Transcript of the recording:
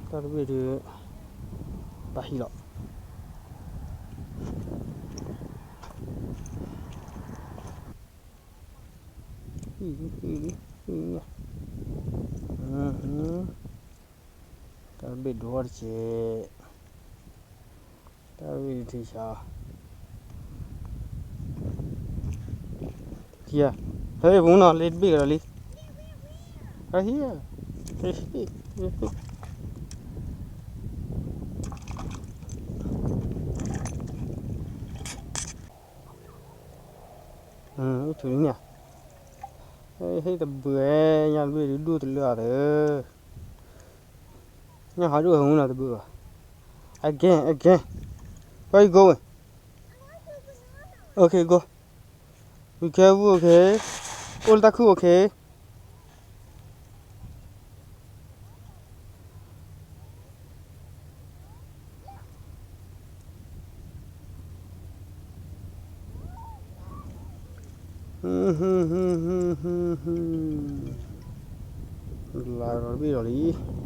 တၢ်တဘ့ၣ်ဒုး ပာ်ဟံၣ်လီၤ. တၢ်တဘ့ၣ်ဒိးတက့ၢ်. တၢ်တဘ့ၣ်ထံဆါ. ဟဲပူၤနီၤ လ့တဘ့ၣ်ကဒီးလံ. ဟဲဟံၣ်. အိၣ်ထူၣ်လံန့ၣ်. ဟဲတဘျုး, ညၣ်တဘ့ၣ်ဒုးဒိၣ်တလၢအသၢ. ညၣ်ဟးဒိၣ်ဟဲမူနီၤတဘျုးဘၣ်. Again, again. Where you going? Okay, go. Be careful, okay? အိၣ်လၢတၢ်ခုၣ်, okay? လါဒီးတဘ့ၣ်ဒီးလံ.